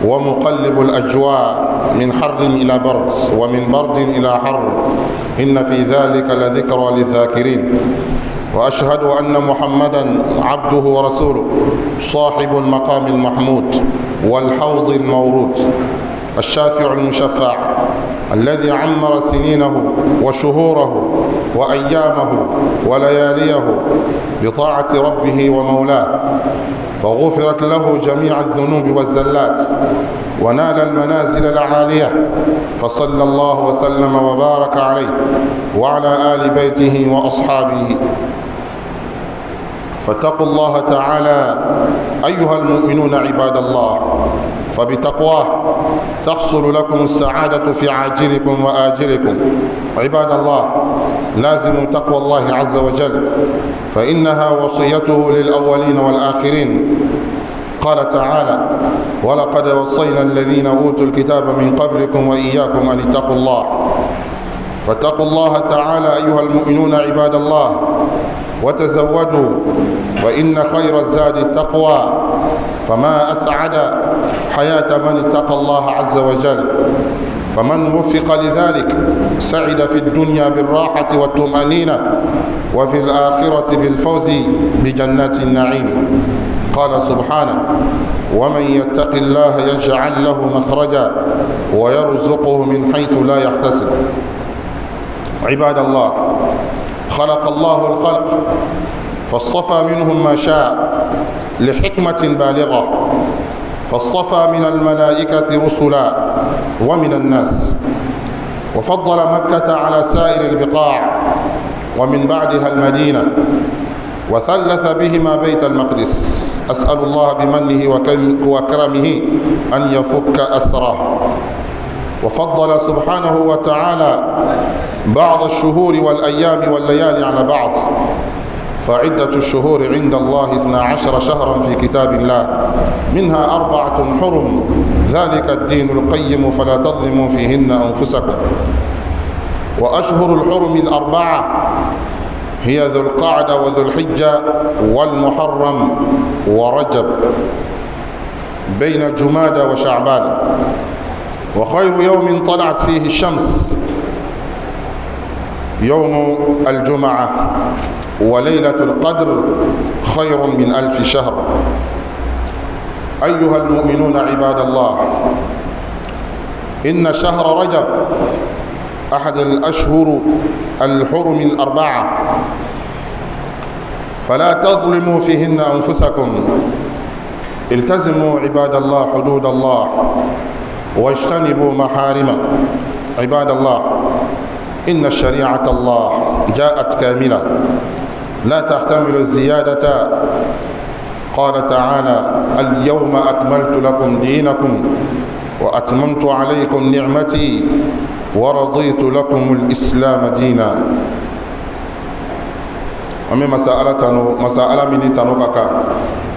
ومقلب الأجواء من حر إلى برد ومن برد إلى حر، إن في ذلك لذكرى للذاكرين. وأشهد أن محمدا عبده ورسوله، صاحب المقام المحمود والحوض المورود، الشافع المشفع، الذي عمر سنينه وشهوره وأيامه ولياليه بطاعة ربه ومولاه، فغفرت له جميع الذنوب والزلات، ونال المنازل العالية. فصلى الله وسلم وبارك عليه وعلى آل بيته وأصحابه. فاتقوا الله تعالى أيها المؤمنون عباد الله، فبتقواه تحصل لكم السعادة في عاجلكم وآجلكم. عباد الله، لازموا تقوى الله عز وجل، فإنها وصيته للأولين والآخرين. قال تعالى: ولقد وصينا الذين أوتوا الكتاب من قبلكم وإياكم أن اتقوا الله. فاتقوا الله تعالى أيها المؤمنون عباد الله، وتزودوا، وإن خير الزاد التقوى. فما أسعد حياة من اتقى الله عز وجل، فمن وفق لذلك سعد في الدنيا بالراحة والطمأنينة، وفي الآخرة بالفوز بجنات النعيم. قال سبحانه: ومن يتق الله يجعل له مخرجا ويرزقه من حيث لا يحتسب. عباد الله، خلق الله الخلق فاصطفى منهم ما شاء لحكمة بالغة، فاصطفى من الملائكة رسلا ومن الناس، وفضل مكة على سائر البقاع، ومن بعدها المدينة، وثلث بهما بيت المقدس. أسأل الله بمنه وكرمه أن يفك أسره. وفضل سبحانه وتعالى بعض الشهور والأيام والليالي على بعض، فعدة الشهور عند الله 12 شهرا في كتاب الله، منها 4 حرم، ذلك الدين القيم فلا تظلموا فيهن أنفسكم. وأشهر الحرم 4 هي ذو القعدة وذو الحجة والمحرم ورجب، بين جمادى وشعبان. وخير يوم طلعت فيه الشمس يوم الجمعة، وليلة القدر خير من 1000 شهر. أيها المؤمنون عباد الله، إن شهر رجب أحد الأشهر الحرم 4، فلا تظلموا فيهن أنفسكم. التزموا عباد الله حدود الله واجتنبوا محارمه. عباد الله، إن شريعة الله جاءت كاملة لا تحتمل الزيادة. قال تعالى: اليوم أكملت لكم دينكم وأتممت عليكم نعمتي ورضيت لكم الإسلام دينا. An bɛ masa Ala tanu, masa Ala min ni tanu ka kan.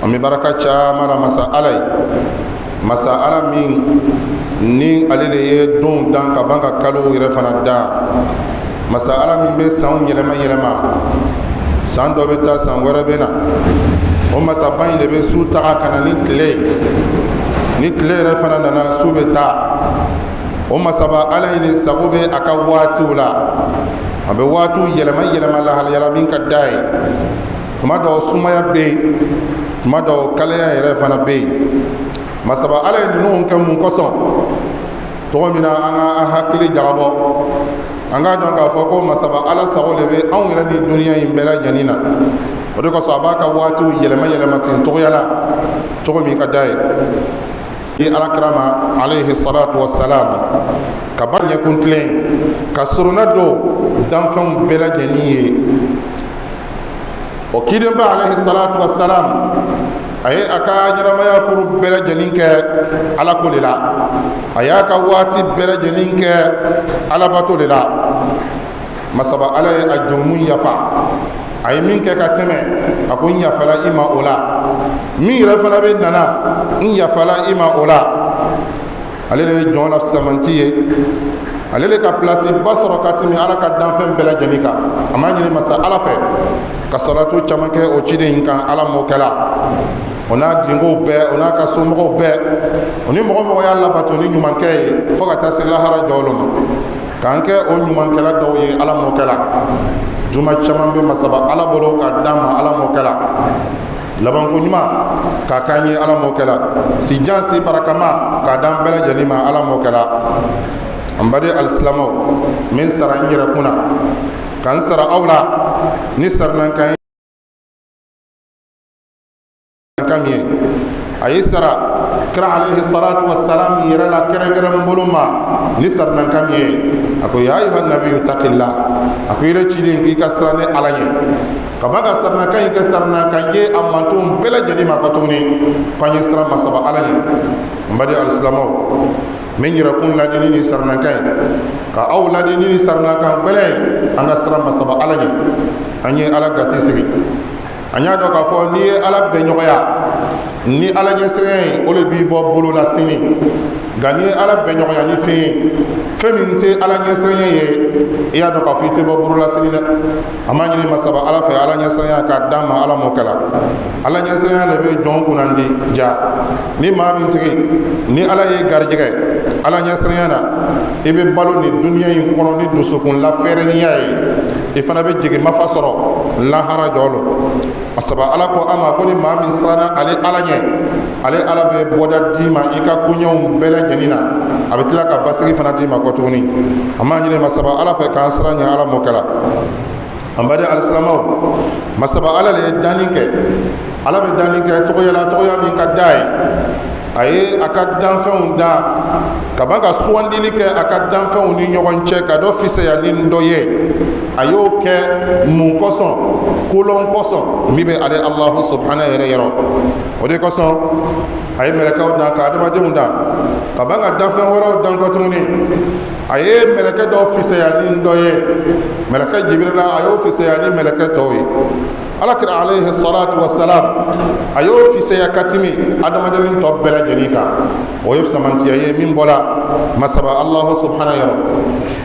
An bɛ baraka caman la masa Ala ye, masa Ala min ni ale de ye donw dan ka ban ka kalow yɛrɛ fana dan, masa Ala min bɛ sanw yɛlɛma yɛlɛma, san dɔ bɛ taa, san wɛrɛ bɛ na. O masaba in de bɛ su taga ka na ni tile ye, ni tile yɛrɛ fana nana, su bɛ taa. O masaba Ala in de sago bɛ a ka waatiw la, a bɛ waatiw yɛlɛma yɛlɛma lahalayala min ka d'a ye. Tuma dɔw sumaya bɛ yen, tuma dɔw kalaya yɛrɛ fana bɛ yen. Masaba Ala ye ninnu kɛ mun kosɔn? Tɔgɔ min na an ka an hakili jagabɔ, an k'a dɔn k'a fɔ ko masaba Ala sago de bɛ anw yɛrɛ ni duniya in bɛɛ lajɛlen na. O de kosɔn a b'a ka waatiw yɛlɛma yɛlɛma ten cogoya la, cogo min ka d'a ye. I alakira ma alayhi salatu wassalam, ka ba ɲɛkun tilen ka sorona don danfɛnw bɛɛ lajɛlen ye. O cidenba alayhi salatu wassalam, a ye a ka ɲɛnamaya kuru bɛɛ lajɛlen kɛ Alako de la, a y'a ka waati bɛɛ lajɛlen kɛ Alabato de la. Masaba Ala ye a jurumu yafa a ye min kɛ ka tɛmɛ, a ko n yafala i ma o la. Min yɛrɛ fana bɛ nana, n yafala i ma o la. Ale de ye jɔn la samanti ye, ale de ka pilasi ba sɔrɔ ka tɛmɛ Ala ka danfɛn bɛɛ lajɛlen kan. A m'a ɲini masa Ala fɛ ka salatu caman kɛ o ciden in kan, Ala m'o kɛla. O n'a dinkow bɛɛ, o n'a ka somɔgɔw bɛɛ, o ni mɔgɔ mɔgɔ y'a labato ni ɲumankɛ ye fo ka taa se lahara jɔyɔrɔ ma, k'an kɛ o ɲumankɛla dɔw ye. Ala m'o kɛla. Juma caman bɛ masaba Ala bolo k'a d'an ma. Ala m'o kɛla. Labanko ɲuman k'a k'an ye. Ala m'o kɛla. Sijan si barakama k'a d'an bɛɛ lajɛlen ma. Ala m'o kɛla. An baden alisilamɛw, min sara n yɛrɛ kunna ka n sara aw la ni saranankan kan ye, a ye sara kira alayhi salatu wasalam yɛrɛ la kɛrɛnkɛrɛn bolo ma ni saranankan min ye, a ko: ya ayuha nabiyu taqillah. A ko yɛrɛ ciden, k'i ka siran ne Ala ɲɛ. Ka ban ka saranankan in kɛ saranankan ye a mantonw bɛɛ lajɛlen ma kɔ tuguni k'an ye siran masaba Ala ɲɛ. N baden alisilamɛw, n bɛ n yɛrɛkun ladi ni nin saranankan ye, ka aw ladi ni nin saranankan gbɛlɛn ye: an ka siran masaba Ala ɲɛ. An ye Ala gasi sigi. An y'a dɔn k'a fɔ n'i ye Ala bɛnɲɔgɔnya ni Ala ɲɛsiranya ye, o de b'i bɔ bolo la sini. Nka n'i ye Ala bɛnɲɔgɔnya ni fɛn ye, fɛn min tɛ Ala ɲɛsiranya ye, i y'a dɔn k'a fɔ i tɛ bɔ bolo la sini dɛ. An b'a ɲini masaba Ala fɛ, Ala ɲɛsiranya k'a d'an ma. Ala m'o kɛla. Ala ɲɛsiranya de bɛ jɔn kunnandi ja. Ni maa min tigi ni Ala ye garijɛgɛ Ala ɲɛsiranya na, i bɛ balo nin duniya in kɔnɔ ni dusukun lafɛrɛniya ye, i fana bɛ jigi mafa sɔrɔ lahara jɔ lo. A saba, Ala ko a ma ko ni maa min siranna ale Ala ɲɛ, ale Ala bɛ bɔda d'i ma i ka koɲɛw bɛɛ lajɛlen na, a bɛ tila ka basigi fana d'i ma kɔ tuguni. An b'a ɲini masaba Ala fɛ k'an siran ɲɛ. Ala m'o kɛla. An baden alisilamɛw, masaba Ala de ye danni kɛ. Ala bɛ danni kɛ cogoya la, cogoya min ka d'a ye. A ye a ka danfɛnw dan ka ban ka sugandili kɛ a ka danfɛnw ni ɲɔgɔn cɛ, ka dɔ fisaya ni dɔ ye. A y'o kɛ mun kosɔn? Kolɔn kosɔn min bɛ ale Alahu subhana yɛrɛ yɔrɔ. O de kosɔn a ye mɛlɛkɛw dan ka adamadenw dan ka ban ka danfɛn wɛrɛw dan kɔ tuguni. A ye mɛlɛkɛ dɔ fisaya ni dɔ ye. Mɛlɛkɛ Jibirila, a y'o fisaya ni mɛlɛkɛ tɔw ye. Alakira alayhi salatu wasalam, a y'o fisaya ka tɛmɛ adamaden tɔ bɛɛ lajɛlen kan. O ye samantiya ye min bɔra masaba Alahu subhana yɔrɔ.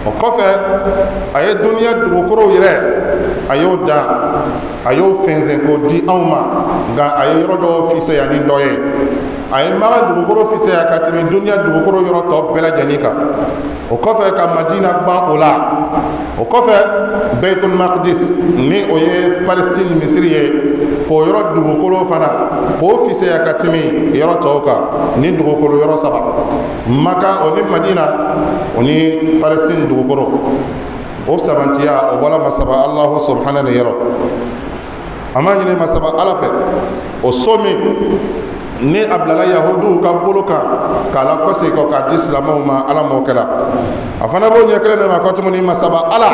O kɔfɛ, a ye duniya dugukolow yɛrɛ, a y'o dan, a y'o fɛnsɛn k'o di anw ma. Nka a ye yɔrɔ dɔw fisaya ni dɔ ye. A ye Maka dugukolo fisaya ka tɛmɛ duniya dugukolo yɔrɔ tɔ bɛɛ lajɛlen kan. O kɔfɛ, ka Madina ban o la. O kɔfɛ, Baitul Maqdis, ni o ye Palestine misiri ye, k'o yɔrɔ dugukolo fana k'o fisaya ka tɛmɛ yɔrɔ tɔw kan. Ni dugukolo yɔrɔ saba, Maka o ni Madina o ni Palestine dugukolo, o sabantiya o bɔra masaba Alahu subhana de yɔrɔ. An b'a ɲini masaba Ala fɛ, o so min ni a bilala yahuduw ka bolo kan k'a la kɔsegin kɔ k'a di silamɛw ma, Ala m'o kɛra. A fana b'o ɲɛ kelen de ma kɔ tuguni. Masaba Ala,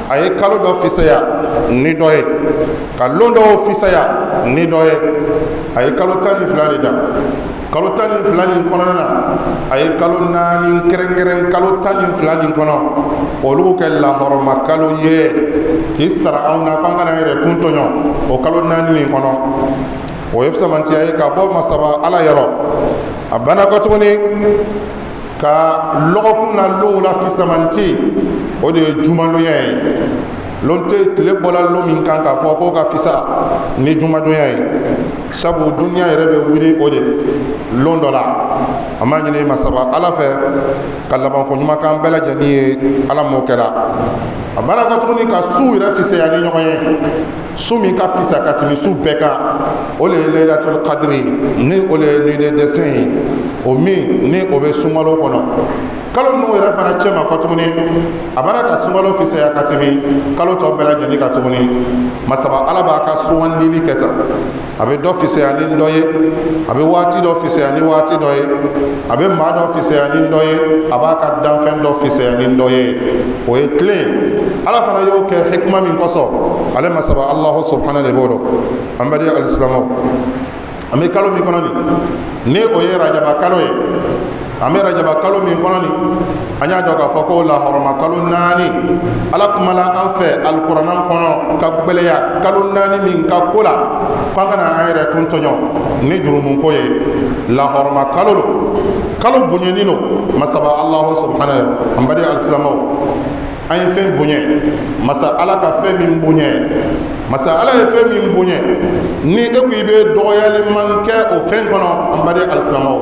a ye kalo dɔ fisaya ni dɔ ye, ka lon dɔw fisaya ni dɔ ye. A ye kalo 12 de dan. Kalo 12 nin kɔnɔna na, a ye kalo 4 kɛrɛnkɛrɛn kalo 12 nin kɔnɔ, olu kɛ lahɔrɔma kalo ye k'i sara anw na k'an kana yɛrɛ kun tɔɲɔ o kalo 4 nin kɔnɔ. O ye fisamantiya ye ka bɔ masaba Ala yɔrɔ. A banna kɔ tuguni ka lɔgɔkun na lonw la fisamanti, o de ye jumalonya ye. Lon tɛ tile bɔla lon min kan k'a fɔ k'o ka fisa ni jumadonya ye, sabu duniya yɛrɛ bɛ wuli o de lon dɔ la. An b'a ɲini masaba Ala fɛ ka labanko ɲuman k'an bɛɛ lajɛlen ye. Ala m'o kɛra. A banna kɔ tuguni ka su yɛrɛ fisaya ni ɲɔgɔn ye. Su min ka fisa ka tɛmɛ su bɛɛ kan, o le ye Laylatul Qadri, ni o le ye nuit de destin ye, o min ni o bɛ sunkalo kɔnɔ. Kalo ninnu yɛrɛ fana cɛ ma kɔ tuguni, a b'ala ka sunkalo fisaya ka tɛmɛ kalo tɔ bɛɛ lajɛlen kan tuguni. Masaba Ala b'a ka sugandili kɛ tan: a bɛ dɔ fisaya ni dɔ ye, a bɛ waati dɔ fisaya ni waati dɔ ye, a bɛ maa dɔ fisaya ni dɔ ye, a b'a ka danfɛn dɔ fisaya ni dɔ ye. O ye tilen. Ala fana y'o kɛ hikima min kosɔn, ale masaba Alahu subhana de b'o dɔn. An baden alisilamɛw, an bɛ kalo min kɔnɔ nin, ni o ye rajaba kalo ye, an bɛ rajaba kalo min kɔnɔ nin, an y'a dɔn k'a fɔ ko lahɔrɔma kalo 4, Ala kumala an fɛ alikuranna kɔnɔ ka gbɛlɛya kalo 4 min ka ko la k'an kana an yɛrɛ kun tɔɲɔ ni jurumun ko ye. Lahɔrɔma kalo don, kalo bonyanin don masaba Alahu subhana. An baden alisilamɛw, An ye fɛn bonya, Masa Ala ka fɛn min bonya, Masa Ala ye fɛn min bonya, ni e ko i bɛ dɔgɔyaliman kɛ o fɛn kɔnɔ, an baden alisilamɛw,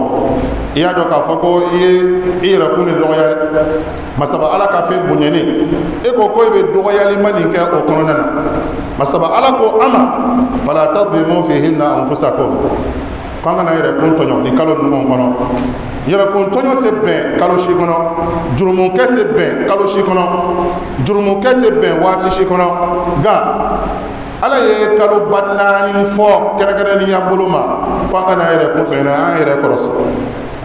i y'a dɔn k'a fɔ ko i ye i yɛrɛ kun de dɔgɔya dɛ. Masaba Ala ka fɛn bonyani, e ko ko i bɛ dɔgɔyaliman nin kɛ o kɔnɔna na. Masaba Ala ko an ma: fala tadlimu fihinna anfusakum, k'an kana yɛrɛ kun tɔɲɔ nin kalo ninnu kɔnɔ. Yɛrɛkun tɔɲɔ tɛ bɛn kalo si kɔnɔ, jurumukɛ tɛ bɛn kalo si kɔnɔ, jurumukɛ tɛ bɛn waati si kɔnɔ. Nka Ala ye kaloba 4 fɔ kɛrɛnkɛrɛnnenya bolo ma ko an kana yɛrɛ kun tɔɲɔ, an yɛrɛ kɔlɔsi,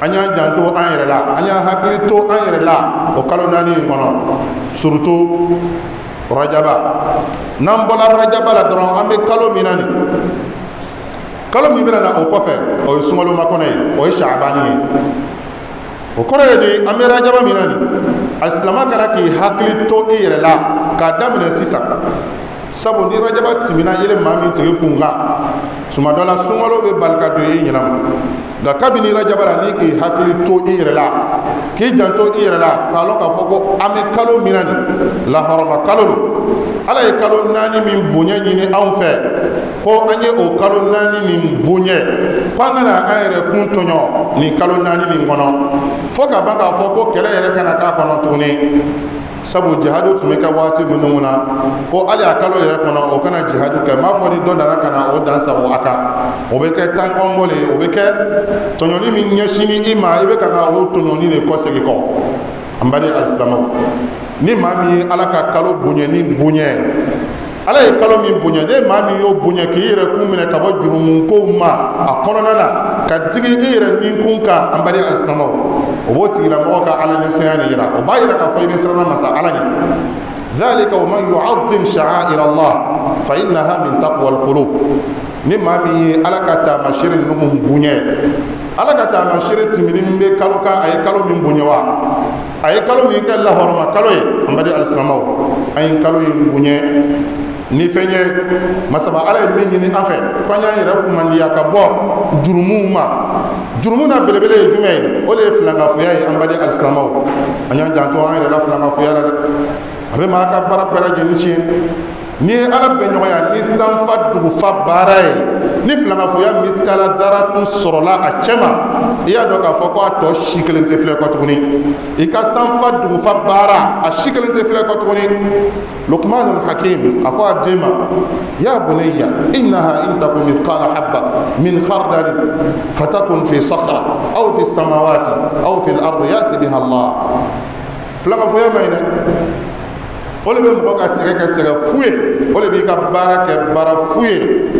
an y'an janto an yɛrɛ la, an y'an hakili to an yɛrɛ la o kalo 4 in kɔnɔ, surtout Rajaba. N'an bɔra Rajaba la dɔrɔn, an bɛ kalo min na nin, kalo min bɛna na o kɔfɛ, o ye sunkalo makɔnɔ ye, o ye Saabani ye. O kɔrɔ ye di? An bɛ Rajaba min na nin, alisilama kana k'i hakili to i yɛrɛ la k'a daminɛ sisan, sabu ni Rajaba tɛmɛna yɛlɛ maa min tigi kun kan, tuma dɔ la sunkalo bɛ bali ka don i ɲɛna ma. Nka kabini Rajaba la, n'i k'i hakili to i yɛrɛ la, k'i janto i yɛrɛ la, k'a lɔn k'a fɔ ko an bɛ kalo min na nin, lahɔrɔma kalo don. Ala ye kalo 4 min bonya ɲini anw fɛ, ko an ye o kalo 4 nin bonya, ko an kana an yɛrɛ kun tɔɲɔ nin kalo 4 nin kɔnɔ, fo ka ban k'a fɔ ko kɛlɛ yɛrɛ kana k'a kɔnɔ tuguni. Sabu jihadu tun bɛ kɛ waati minnu na, ko hali a kalo yɛrɛ kɔnɔ, o kana jihadu kɛ. M'a fɔ ni dɔ nana ka na o dan sago a kan, o bɛ kɛ taaɲɔgɔnbɔ de ye, o bɛ kɛ tɔɲɔni min ɲɛsinni i ma, i bɛ ka ka o tɔɲɔni de kɔsegin kɔ. An baden alisilamɛw, ni maa min ye Ala ka kalo bonyani bonya, Ala ye kalo min bonya, ne maa min y'o bonya k'i yɛrɛ kun minɛ ka bɔ jurumunkow ma a kɔnɔna na, ka digi i yɛrɛ ninkun kan, an baden alisilamɛw, o b'o tigilamɔgɔ ka Ala ɲɛsiranya de yira. O b'a yira k'a fɔ i bɛ siranna Masa Ala ɲɛ. ذلك ومن يعظم شعائر الله فإنها من تقوى القلوب. Ni maa min ye Ala ka taamasere ninnu bonya, Ala ka taamasere tɛmɛni bɛ kalo kan, a ye kalo min bonya wa, a ye kalo min kɛ lahɔrɔma kalo ye, an baden alisilamɛw, an ye kalo in bonya ni fɛn ye. Masaba Ala ye min ɲini an fɛ, ko an y'an yɛrɛ kumandiya ka bɔ jurumuw ma. Jurumu na belebele ye jumɛn ye? O de ye filankafoya ye. An baden alisilamɛw, an y'an janto an yɛrɛ la filankafoya la dɛ, a bɛ maa ka baara bɛɛ lajɛlen tiɲɛ. N'i ye Ala bɛ ɲɔgɔnya ni sanfa dugufa baara ye, ni filankafoya misikala daratu sɔrɔla a cɛ ma, i y'a dɔn k'a fɔ ko a tɔ si kelen tɛ filɛ kɔ tuguni. I ka sanfa dugufa baara, a si kelen tɛ filɛ kɔ tuguni. Luqmanul Hakim a ko a den ma: ya bunayya innaha in taku mithqala habba min khardal fatakun fi sakhra aw fi samawati aw fi al-ardi yati biha Allah. Filankafoya ma ɲi dɛ, o de bɛ mɔgɔ ka sɛgɛ kɛ sɛgɛ fu ye, o de b'i ka baara kɛ baara fu ye.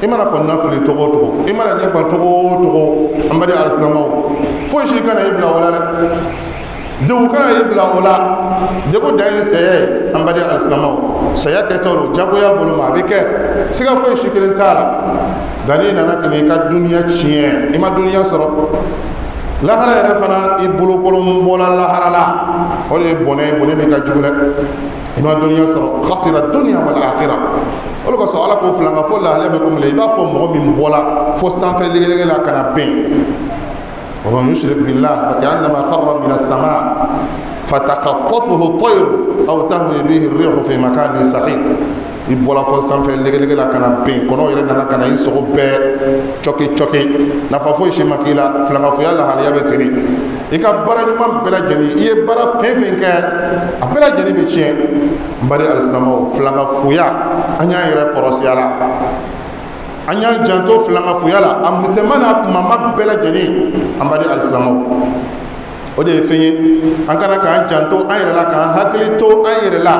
I mana kɔnɔna fili cogo o cogo, i mana ɲɛ gan cogo o cogo, an baden alisilamɛw, foyi si kana i bila o la dɛ, degun kana i bila o la. Degun dan ye saya ye. An baden alisilamɛw, saya kɛtɔ don jagoya bolo ma, a bɛ kɛ, siga foyi si kelen t'a la. Nka n'i nana ka n'i ka duniya tiɲɛ, i ma duniya sɔrɔ, lahara yɛrɛ fana, i bolokolon bɔla lahara la, o de ye bɔnɛ ye, bɔnɛ min ka jugu dɛ. I ma duniya sɔrɔ, khasira dunya wal akhirah. O de kosɔn Ala ko filan ka fɔ lahalaya bɛ komi i b'a fɔ mɔgɔ min bɔla fo sanfɛ legelege la ka na bɛn. ومن يشرك بالله فكأنما خر من السماء فتخطفه الطير أو تهوي به الريح في مكان سحيق. I bɔra fɔ sanfɛ legelege la ka na ben, kɔnɔw yɛrɛ nana ka na i sogo bɛɛ cɔki cɔki, nafa foyi si ma k'i la. Filankafoya lahalaya bɛ ten. I ka baara ɲuman bɛɛ lajɛlen, i ye baara fɛn fɛn kɛ, a bɛɛ lajɛlen bɛ tiɲɛ. N baden alisilamɛw, filankafoya, an y'an yɛrɛ kɔrɔsi a la, an y'an janto filankafoya la, a misɛnman n'a kumama bɛɛ lajɛlen. An baden alisilamɛw, o de ye fɛn ye an kana k'an janto an yɛrɛ la, k'an hakili to an yɛrɛ la,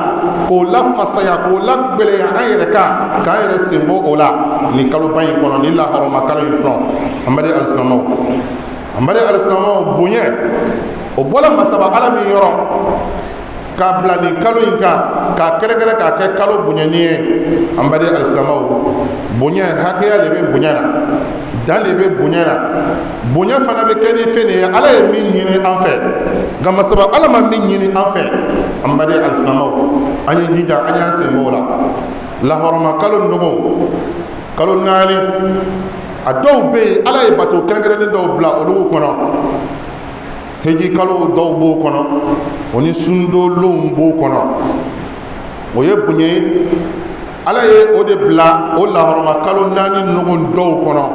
k'o lafasaya, k'o lagbɛlɛya an yɛrɛ kan, k'an yɛrɛ sen bɔ o la nin kaloba in kɔnɔ, nin lahɔrɔma kalo in kɔnɔ. An baden alisilamɛw, an baden alisilamɛw, bonya o bɔla Masaba Ala min yɔrɔ k'a bila nin kalo in kan, k'a kɛrɛnkɛrɛn k'a kɛ kalo bonyani ye, an baden alisilamɛw, bonya hakɛya de bɛ bonya na, dan de bɛ bonya na. Bonya fana bɛ kɛ ni fɛn de ye Ala ye min ɲini an fɛ. Nka Masaba Ala ma min ɲini an fɛ, an baden alisilamɛw, an ye jija, an y'an sen bɔ o la. Lahɔrɔma kalo nɔgɔ, kalo 4, a dɔw bɛ yen, Ala ye bato kɛrɛnkɛrɛnnen dɔw bila olu kɔnɔ. Heji kalo dɔw b'o kɔnɔ, o ni sundolonw b'o kɔnɔ. O ye bonya ye, Ala ye o de bila o lahɔrɔma kalo naani ninnu dɔw kɔnɔ.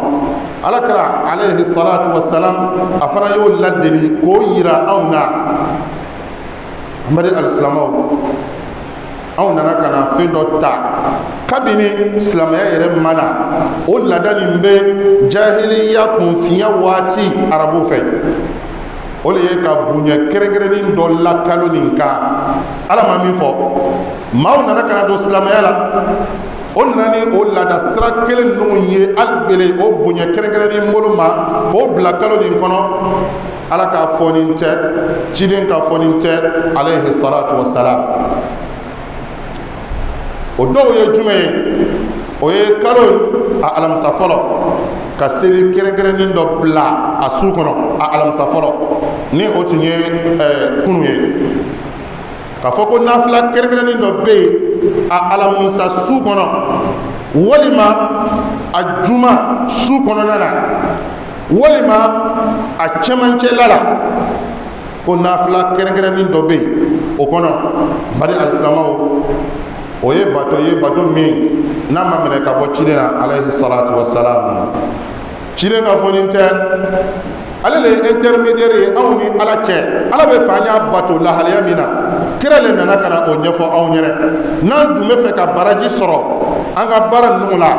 Ala kira alayhi salatu wasalam, a fana y'o ladeli k'o yira anw na. An baden alisilamɛw, anw nana ka na fɛn dɔ ta kabini silamɛya yɛrɛ ma na. O laada nin bɛ jahiliya kunfinya waati arabuw fɛ. O de ye ka bonya kɛrɛnkɛrɛnnin dɔ la kalo nin kan, Ala ma min fɔ. Maaw nana ka na don silamɛya la, o nana ni o laada sira kelen ninnu ye. Hali bele o bonya kɛrɛnkɛrɛnnin bolo ma k'o bila kalo nin kɔnɔ, Ala k'a fɔ nin tɛ, ciden k'a fɔ nin tɛ, alayhi salatu wasalam. O dɔw ye jumɛn ye? O ye kalo a alamisa fɔlɔ, ka seli kɛrɛnkɛrɛnnin dɔ bila a su kɔnɔ, a alamisa fɔlɔ, ni o tun ye kunu ye, k'a fɔ ko nafila kɛrɛnkɛrɛnnin dɔ bɛ yen a alamisa su kɔnɔ, walima a juma su kɔnɔna na, walima a cɛmancɛla la, ko nafila kɛrɛnkɛrɛnnin dɔ bɛ yen o kɔnɔ. Bari alisilamɛw, o ye bato ye, bato min n'a ma minɛ ka bɔ ciden na alayhi salatu wasalam. Ciden ka fɔ nin tɛ, ale le ye intermédiaire ye anw ni Ala cɛ. Ala bɛ fɛ an y'a bato lahalaya min na, kira le nana ka na o ɲɛfɔ anw ɲɛna. N'an dun bɛ fɛ ka baraji sɔrɔ an ka baara ninnu la,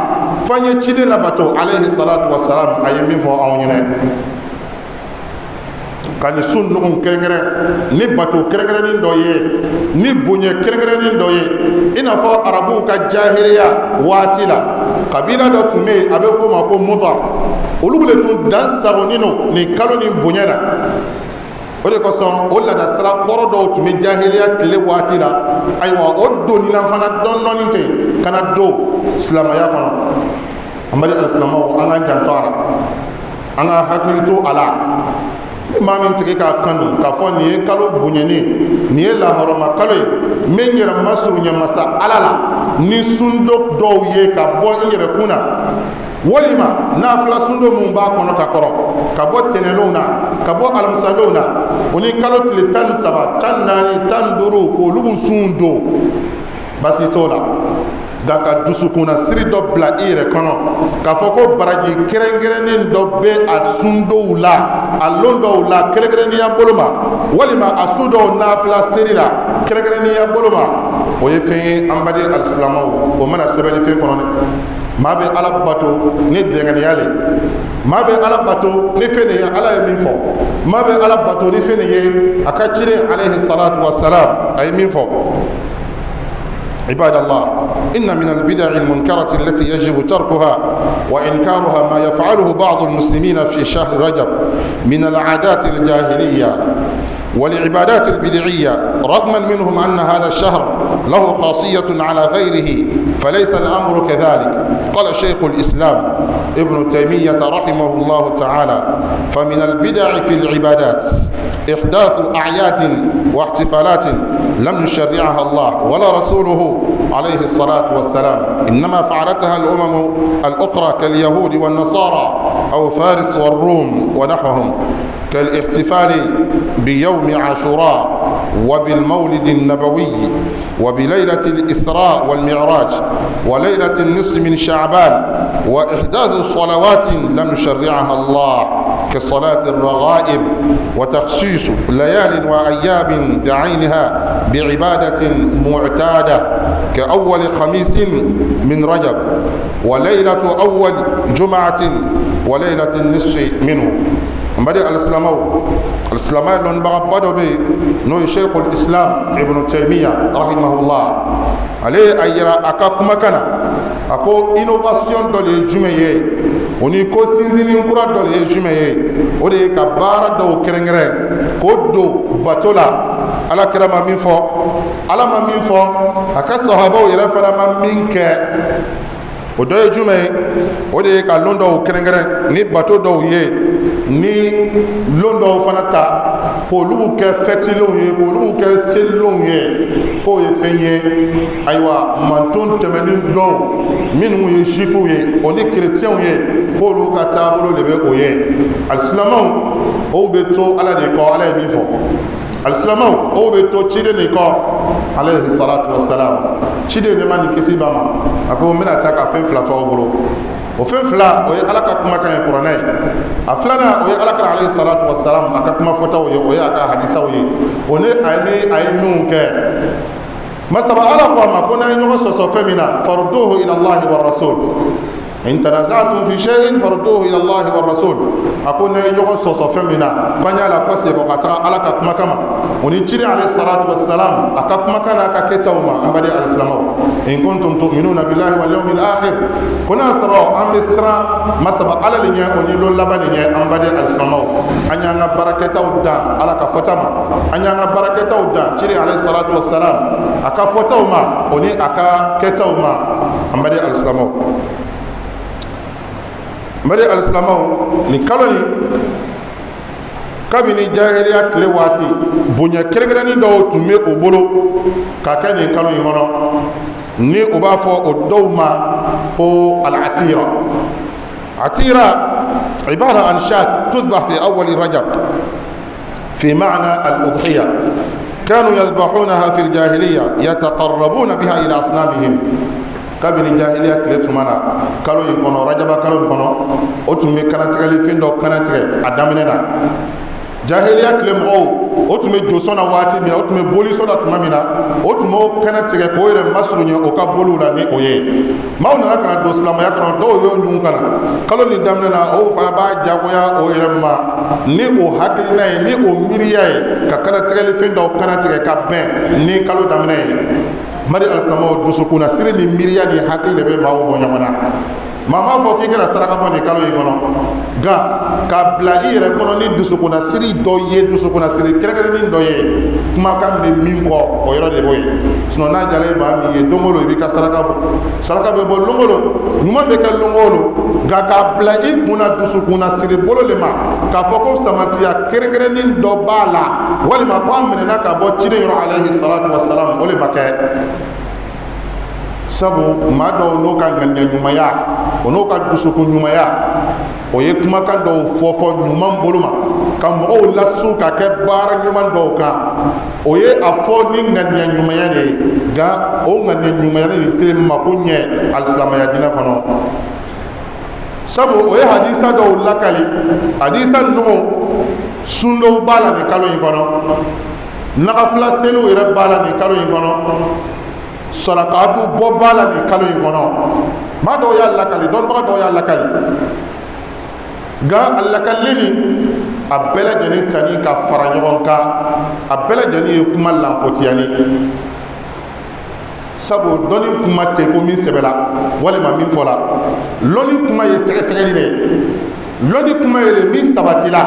f'an ye ciden labato alayhi salatu wasalam, a ye min fɔ anw ɲɛna. Ka nin su ninnu kɛrɛnkɛrɛn ni bato kɛrɛnkɛrɛnnin dɔ ye, ni bonya kɛrɛnkɛrɛnnin dɔ ye, i n'a fɔ arabuw ka jahiliya waati la, kabila dɔ tun bɛ yen, a bɛ f'o ma ko Mudar. Olu de tun dan sagonin don nin kalo nin bonya na. O de kosɔn, o laada sira kɔrɔ dɔw tun bɛ jahiliya tile waati la. Ayiwa, o donnila fana dɔɔni dɔɔni ten ka na don silamɛya kɔnɔ. An bali alisilamɛw, an k'an janto a la, an ka hakili to a la. Ni maa min tigi k'a kanu k'a fɔ nin ye kalo bonyani, nin ye lahɔrɔma kalo ye, n bɛ n yɛrɛ masurunya masa Ala la ni sundo dɔw ye ka bɔ n yɛrɛ kun na, walima nafila sundo mun b'a kɔnɔ ka kɔrɔ, ka bɔ tɛnɛnlenw na, ka bɔ alamisadonw na, o ni kalo tile 13, 14, 15, k'olu sun don, basi t'o la. Nka ka dusukunna siri dɔ bila i yɛrɛ kɔnɔ k'a fɔ ko baraji kɛrɛnkɛrɛnnen dɔ bɛ a sundow la, a lon dɔw la kɛrɛnkɛrɛnnenya bolo ma, walima a su dɔw nafila seri la kɛrɛnkɛrɛnnenya bolo ma, o ye fɛn ye, an baden alisilamɛw, o mana sɛbɛnni fɛn kɔnɔ dɛ. Maa bɛ Ala bato ni dɛngɛniya le, maa bɛ Ala bato ni fɛn de ye Ala ye min fɔ, maa bɛ Ala bato ni fɛn de ye a ka ciden alayhi salatu wa salam a ye min fɔ. عباد الله، إن من البدع المنكرة التي يجب تركها وإنكارها ما يفعله بعض المسلمين في شهر رجب من العادات الجاهلية والعبادات البدعية، رغما منهم أن هذا الشهر له خاصية على غيره، فليس الأمر كذلك. قال شيخ الإسلام ابن تيمية رحمه الله تعالى: فمن البدع في العبادات إحداث أعياد واحتفالات لم يشرعها الله ولا رسوله عليه الصلاة والسلام، إنما فعلتها الأمم الأخرى كاليهود والنصارى أو فارس والروم ونحوهم، كالاحتفال بيوم عاشوراء وبالمولد النبوي وبليلة الإسراء والمعراج وليلة النصف من شعبان، وإحداث صلوات لم يشرعها الله كصلاة الرغائب، وتخصيص ليال وأيام بعينها بعبادة معتادة كأول خميس من رجب وليلة أول جمعة وليلة النصف منه. N baden alisilamɛw, alisilamɛya lɔnnibagaba dɔ bɛ yen, n'o ye Sheikhul Islam Ibn Taymiya rahimahullah. Ale ye a yira a ka kumakan na, a ko innovation dɔ de ye jumɛn ye, o ni ko sinsinni kura dɔ de ye jumɛn ye? O de ye ka baara dɔw kɛrɛnkɛrɛn k'o don bato la, Ala kira ma min fɔ, Ala ma min fɔ, a ka sahabaw yɛrɛ fana ma min kɛ. O dɔ ye jumɛn ye? O de ye ka lon dɔw kɛrɛnkɛrɛn ni bato dɔw ye. ni lon dɔw fana ta k'olu kɛ fɛtilenw ye, k'olu kɛ selilenw ye, k'o ye fɛn ye. Ayiwa, manton tɛmɛnen dɔw minnu ye juifuw ye, o ni kerecɛnw ye, k'olu ka taabolo de bɛ o ye. Alisilamɛw, o bɛ to Ala de kɔ, Ala ye min fɔ. Alisilamɛw, o bɛ to ciden de kɔ, alayhi salatu wasalam. Ciden de ma nin kisi b'a ma, a ko n bɛna taa ka fɛn fila to aw bolo. O fɛn fila, o ye Ala ka kumakan ye, Kuranɛ ye. A filanan, o ye Ala ka alayhi salatu wasalam a ka kuma fɔtaw ye, o ye a ka hadisaw ye, o ni a ye, ni a ye minnu kɛ. Masaba Ala ko a ma ko n'an ye ɲɔgɔn sɔsɔ fɛn min na, farudduhu ila Allahi wa rasul, in tanazatum fi shay'in farudduhu ila Allahi wa rasul. A ko n'an ye ɲɔgɔn sɔsɔ fɛn min na, k'an y'a la kɔsegin ka taga Ala ka kumakan ma, o ni ciden alayhi salatu wassalam a ka kumakan n'a ka kɛtaw ma. An baden alisilamɛw, in kuntum tu'minuna billahi wal yawmil akhir, ko n'a sɔrɔ an bɛ siran masaba Ala de ɲɛ, o ni lon laban de ɲɛ. An baden alisilamɛw, an y'an ka baarakɛtaw dan Ala ka fɔta ma, an y'an ka baarakɛtaw dan ciden alayhi salatu wassalam a ka fɔtaw ma, o ni a ka kɛtaw ma. An baden alisilamɛw, n baden alisilamɛw, nin kalo nin, kabini jahiliya tile waati, bonya kɛrɛnkɛrɛnnin dɔw tun bɛ o bolo ka kɛ nin kalo in kɔnɔ, ni u b'a fɔ o dɔw ma ko al-atira. Atira ibara an shat tudbah fi awwal rajab fi ma'na al-udhiya, kanu yadhbahunaha fi al-jahiliya yataqarrabuna biha ila asnamihim. Kabini jahiliya tile tuma na, kalo in kɔnɔ, rajaba kalo in kɔnɔ, o tun bɛ kanatigɛli fɛn dɔ kanatigɛ. A daminɛ na, jahiliya tile mɔgɔw, o tun bɛ josɔn na waati min na, o tun bɛ bolisɔn na tuma min na, o tun b'o kanatigɛ k'o yɛrɛ masurunya o ka boliw la ni o ye. Maaw nana ka na don silamɛya kɔnɔ, dɔw y'o ɲugun ka na kalo nin daminɛ na, o fana b'a jagoya o yɛrɛ ma ni o hakilina ye, ni o miiriya ye, ka kanatigɛli fɛn dɔw kanatigɛ ka bɛn ni kalo daminɛ ye. Mari alisilamɛw, dusukunna siri ni miiriya ni hakili de bɛ maaw bɔ ɲɔgɔn na. Maa m'a fɔ k'i kana saraka bɔ nin kalo in kɔnɔ, nka k'a bila i yɛrɛ kɔnɔ ni dusukunna siri dɔ ye, dusukunna siri kɛrɛnkɛrɛnnen dɔ ye, kumakan bɛ min kɔ, o yɔrɔ de b'o ye. Sinon n'a jara e maa min ye, don o don i b'i ka saraka bɔ, saraka bɛ bɔ lon o lon, ɲuman bɛ kɛ lon o lon, nka k'a bila i kunna dusukunna siri bolo de ma k'a fɔ ko samantiya kɛrɛnkɛrɛnnen dɔ b'a la, walima ko a minɛna ka bɔ ciden yɔrɔ alayhi salatu wasalam, o de ma kɛ. Sabu maa dɔw n'o ka ŋaniya ɲumanya, o n'o ka dusukun ɲumanya, o ye kumakan dɔw fɔ fɔ ɲuman bolo ma ka mɔgɔw lasu ka kɛ baara ɲuman dɔw kan. O ye a fɔ ni ŋaniya ɲumanya de ye, nka o ŋaniya ɲumanya de tɛ mako ɲɛ alisilamɛya diinɛ kɔnɔ. Sabu o ye hadisa dɔw lakali, hadisa ninnu sun dɔw b'a la nin kalo in kɔnɔ, nagafila seliw yɛrɛ b'a la nin kalo in kɔnɔ, sarakatu bɔ b'a la nin kalo in kɔnɔ. Maa dɔw y'a lakali, dɔnnibaga dɔw y'a lakali, nka a lakalili nin, a bɛɛ lajɛlen tani ka fara ɲɔgɔn kan, a bɛɛ lajɛlen ye kuma lanfotiyani. Sabu dɔnni kuma tɛ ko min sɛbɛla walima min fɔla. Lɔnni kuma ye sɛgɛsɛgɛli de ye, lɔnni kuma ye de min sabatila.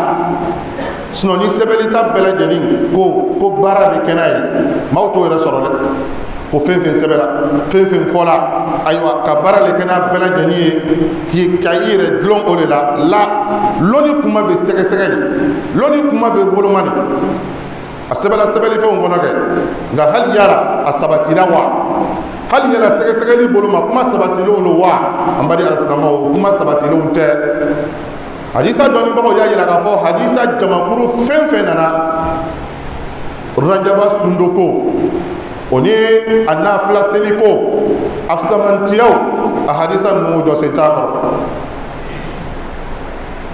Sinon ni sɛbɛnni ta bɛɛ lajɛlen ko ko baara bɛ kɛ n'a ye, maaw t'o yɛrɛ sɔrɔ dɛ. Ko fɛn fɛn sɛbɛla, fɛn fɛn fɔla, ayiwa, ka baara de kɛ n'a bɛɛ lajɛlen ye, k'i ka i yɛrɛ dulon o de la. La lɔnni kuma bɛ sɛgɛsɛgɛ de, lɔnni kuma bɛ woloma de. A sɛbɛla sɛbɛnlifɛnw kɔnɔ kɛ, nka hali yala a sabatila wa? Hali yala sɛgɛsɛgɛli bolo ma, kuma sabatilenw don wa? An baden alisilamɛw, kuma sabatilenw tɛ. Hadisa dɔnnibagaw y'a jira k'a fɔ hadisa jamakuru fɛn fɛn nana rajaba sundo ko, o ni a nafila seli ko, a fisamantiyaw, a hadisa ninnu jɔsen t'a kɔrɔ.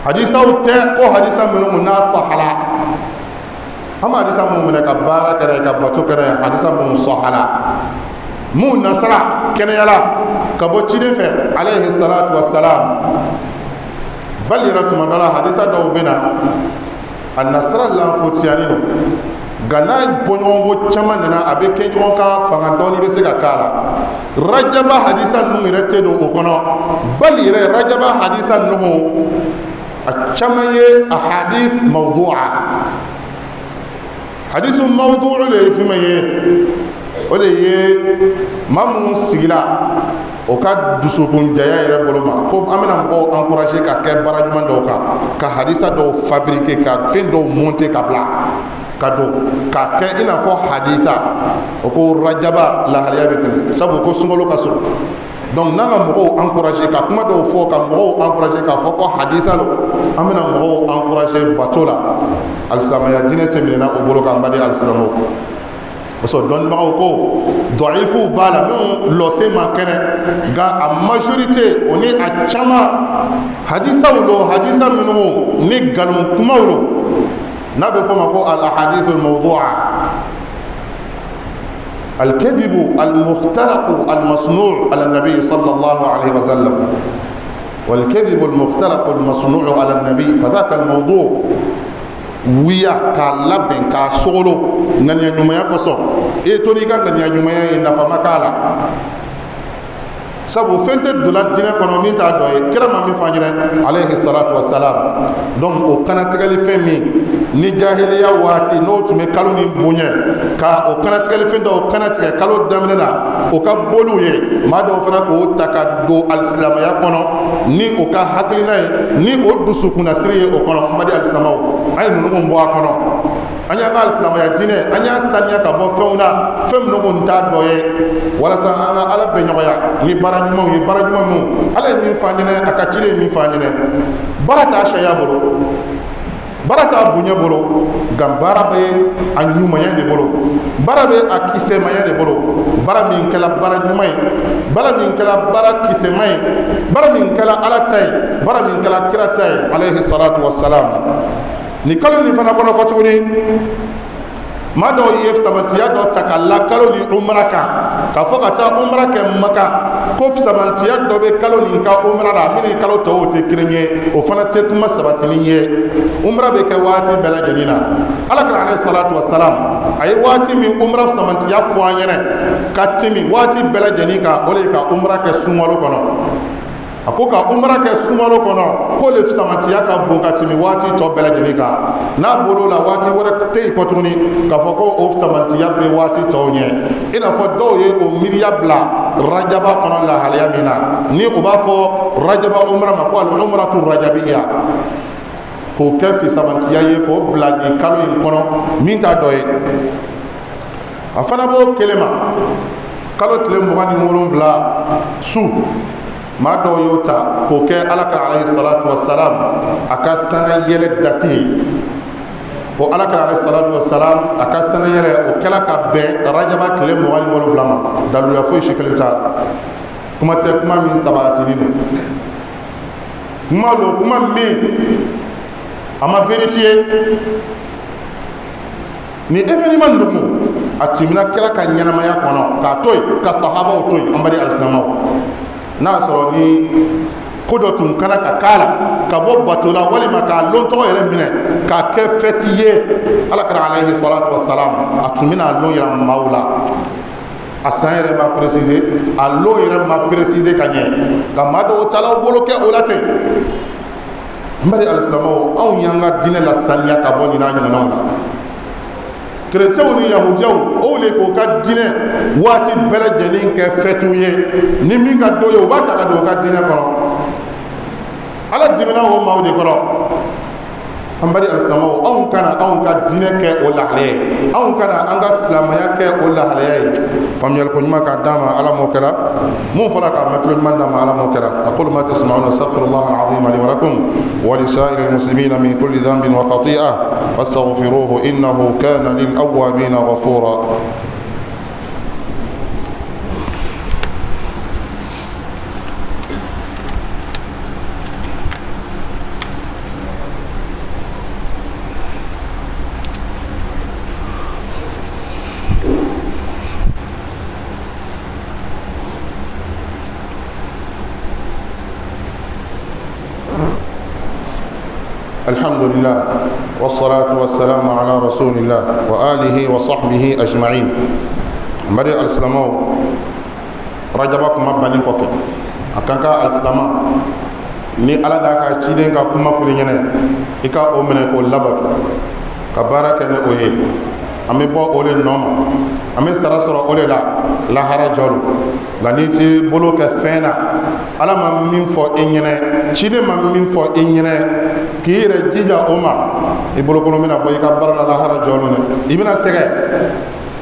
Hadisaw tɛ ko hadisa minnu n'a sahala, an bɛ hadisa minnu minɛ ka baara kɛra, ka bato kɛra, hadisa minnu sahala, mun nasara kɛnɛyala ka bɔ ciden fɛ alayhi salatu wassalam. Bali yɛrɛ, tuma dɔ la hadisa dɔw bɛ na, a nasara lanfotiyani don, nka n'a bɔɲɔgɔnko caman nana, a bɛ kɛ ɲɔgɔn kan, fanga dɔɔni bɛ se ka k'a la. Rajaba hadisa ninnu yɛrɛ tɛ don o kɔnɔ. Bali yɛrɛ, rajaba hadisa ninnu, a caman ye a hadith mawdu'a. Hadisu mawdu'u le ye jumɛn ye? O de ye maa minnu sigila O ka dusukun jɛya yɛrɛ bolo ma ko an bɛna mɔgɔw encourager ka kɛ baara ɲuman dɔw kan, ka hadisa dɔw fabriquer, ka fɛn dɔw monter ka bila ka don k'a kɛ i n'a fɔ hadisa. O ko rajaba lahalaya bɛ ten, sabu ko sunkalo ka surun. Donc n'an ka mɔgɔw encourager ka kuma dɔw fɔ, ka mɔgɔw encourager k'a fɔ ko hadisa lo, an bɛna mɔgɔw encourager bato la. Alisilamaya diinɛ tɛ minɛna o bolo kan, n baden alisilamɛw. Parce que dɔnnibagaw ko dɔifuw b'a la, minnu lɔsen ma kɛnɛ, nka a majorité o ni a caman hadisaw lo, hadisa minnu ni nkalon kumaw lo, n'a bɛ fɔ o ma ko al ahadithu al mawdu'a, الكذب المختلق المصنوع على النبي صلى الله عليه وسلم. والكذب المختلق المصنوع على النبي فذاك الموضوع. Wuya k'a labɛn k'a sogolo ŋaniya ɲumanya kosɔn, e to n'i ka ŋaniya ɲumanya ye, nafa ma k'a la, sabu fɛn tɛ donna diinɛ kɔnɔ min t'a dɔ ye, kira ma min fɔ an ɲɛna alayhi salatu wasalam. Donc o kanatigɛli fɛn min ni jahiliya waati n'o tun bɛ kalo ni bonya, ka o kanatigɛli fɛn dɔw kanatigɛ kalo daminɛ na, o ka boliw ye, maa dɔw fana k'o ta ka don alisilamaya kɔnɔ ni o ka hakilina ye, ni o dusukunnasiri ye o kɔnɔ. N baden alisilamɛw, an ye ninnu bɔ a kɔnɔ, an y'an ka alisilamaya diinɛ, an y'a saniya ka bɔ fɛnw na, fɛn minnu kun t'a dɔ ye, walasa an ka Ala bɛn ɲɔgɔnya ni baara ɲumanw ye, baara ɲuman minnu Ala ye min fɔ an ɲɛna, a ka ciden ye min fɔ an ɲɛna. Baara t'a sariya bolo, baara t'a bonya bolo, nka baara bɛ a ɲumanya de bolo, baara bɛ a kisɛmaya de bolo. Baara min kɛla baara ɲuman ye, baara min kɛla baara kisɛma ye, baara min kɛla Ala ta ye, baara min kɛla kira ta ye alayhi salatu wasalam. Nin kalo nin fana kɔnɔ kɔ tuguni, maa dɔw ye sabantiya dɔ ta ka la kalo ni umra kan, k'a fɔ ka taa umra kɛ Maka, ko sabantiya dɔ bɛ kalo nin ka umra la min ni kalo tɔw tɛ kelen ye. O fana tɛ kuma sabatinin ye. Umra bɛ kɛ waati bɛɛ lajɛlen na. Ala kira alayhi salatu wasalam, a ye waati min umra sabantiya fɔ an ɲɛna ka tɛmɛ waati bɛɛ lajɛlen kan, o de ye ka umra kɛ sunkalo kɔnɔ. A ko ka umra kɛ sunkalo kɔnɔ, k'o le sabantiya ka bon ka tɛmɛ waati tɔ bɛɛ lajɛlen kan. N'a bɔr'o la, waati wɛrɛ tɛ yen kɔ tuguni k'a fɔ ko o sabantiya bɛ waati tɔw ɲɛ, i n'a fɔ dɔw ye o miiriya bila rajaba kɔnɔ lahalaya min na, ni u b'a fɔ rajaba umra ma ko al umratu rajabiya, k'o kɛ fisamantiya ye, k'o bila nin kalo in kɔnɔ min t'a dɔ ye. A fana b'o kelen ma, kalo tile 27 su, maa dɔw y'o ta k'o kɛ Ala ka alayhi salatu wasalam a ka sanayɛlɛ dati ye, ko Ala ka alayhi salatu wasalam a ka sanayɛlɛ, o kɛla ka bɛn rajaba tile 27 ma. Daluya foyi si kelen t'a la. Kuma tɛ kuma min sabatinin don, kuma lo, kuma min a ma vérifier. Ni événement ninnu a tɛmɛna kira ka ɲɛnamaya kɔnɔ k'a to yen, ka sahabaw to yen. An baden alisilamɛw, n'a y'a sɔrɔ ni ko dɔ tun kana ka k'a la ka bɔ bato la, walima k'a lon tɔgɔ yɛrɛ minɛ k'a kɛ fɛti ye, Ala kira alayhi salatu wasalam a tun bɛna a lon yira maaw la. A san yɛrɛ ma préciser, a lon yɛrɛ ma préciser ka ɲɛ, nka maa dɔw taala u bolo kɛ o la ten. An baden alisilamɛw, anw y'an ka diinɛ lasaniya ka bɔ nin n'a ɲɔgɔnnaw la. Kerecɛnw ni yahudiyaw, o le k'o ka diinɛ waati bɛɛ lajɛlen kɛ fɛtiw ye, ni min ka dɔ ye, u b'a ta ka don u ka diinɛ kɔnɔ. Ala dimina o maaw de kɔrɔ. An baden alisilamɛw, anw kana anw ka diinɛ kɛ o lahalaya ye, anw kana an ka silamɛya kɛ o lahalaya ye. Faamuyali ko ɲuman k'a d'an ma, Ala m'o kɛra. Mun fɔra k'a mɛn, tulo ɲuman d'an ma, Ala m'o kɛra. Aqulu ma tasma'una, astaghfirullah al-azim li wa lakum wa li sa'iril muslimina min kulli dhanbin wa khati'ah, fastaghfiruhu innahu kana lil awwabina ghafura. الحمد لله والصلاة والسلام على رسول الله وآله وصحبه أجمعين. Mari alisilamɛw, rajaba kuma banni kɔfɛ, a kan ka alisilama ni Ala n'a ka ciden ka kuma fɔli ɲɛnɛ, i ka o minɛ k'o labato, ka baara kɛ ni o ye. An bɛ bɔ o le nɔ ma, an bɛ sara sɔrɔ o de la lahara jɔ don. Nka n'i t'i bolo kɛ fɛn na, Ala ma min fɔ i ɲɛnɛ, ciden ma min fɔ i ɲɛnɛ, k'i yɛrɛ jija o ma, i bolokolon bɛna bɔ i ka baara la lahara jɔ don dɛ. I bɛna sɛgɛn,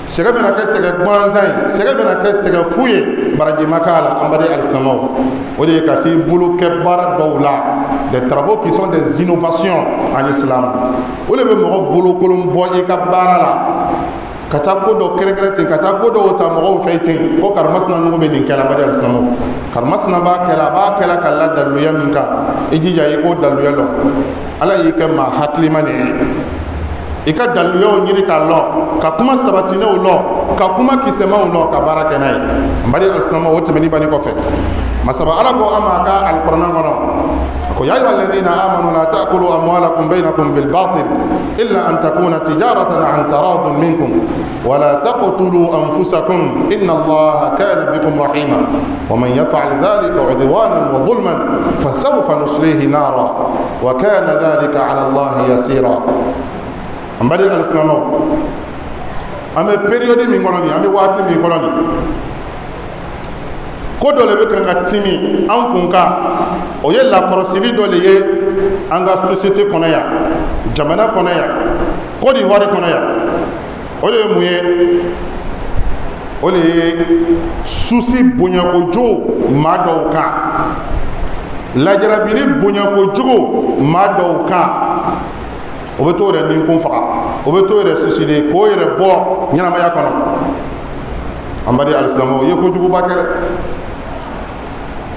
sɛgɛn bɛna kɛ sɛgɛn gansan ye, sɛgɛn bɛna kɛ sɛgɛn fu ye, baraji ma k'a la. An baden alisilamɛw, o de ye ka t'i bolo kɛ baara dɔw la, des travaux qui sont des innovations en islam, o de bɛ mɔgɔ bolokolon bɔ i ka baara la, ka taa ko dɔ kɛrɛnkɛrɛn ten, ka taa ko dɔw ta mɔgɔw fɛ ten, ko karimasina nugu bɛ nin kɛla. Baden alisilamɛw, karimasina b'a kɛla, a b'a kɛla ka la daliluya min kan, i jija i k'o daliluya lɔn. Ala y'i kɛ maa hakilima de ye, i ka daliluyaw ɲini k'a lɔn, ka kuma sabatinɛw lɔn, ka kuma kisɛmaw lɔn, ka baara kɛ n'a ye. N baden alisilamɛw, o tɛmɛni banni kɔfɛ, masaba Ala ko an ma a ka alikuranɛ kɔnɔ, a ko: ya ayuha alladhina amanu la ta'kulu amwalakum bainakum bil batil illa an takuna tijaratan an taradin minkum ولا تقتلوا أنفسكم إن الله كان بكم رحيما ومن يفعل ذلك عدوانا وظلما فسوف نصليه نارا وكان ذلك على الله يسيرا. An baden alisilamɛw, an bɛ période min kɔnɔ nin, an bɛ waati min kɔnɔ nin, ko dɔ le bɛ kan ka timi an kun kan. O ye lakɔlɔsili dɔ le ye an ka société kɔnɔ yan, jamana kɔnɔ yan, Côte d'Ivoire kɔnɔ yan. O de ye mun ye? O de ye souci bonyakojugu maa dɔw kan, lajarabili bonyakojugu maa dɔw kan. O bɛ t'o yɛrɛ ninkun faga, o bɛ t'o yɛrɛ suicider, k'o yɛrɛ bɔ ɲɛnamaya kɔnɔ. An baden alisilamɛw, o ye kojuguba kɛ dɛ.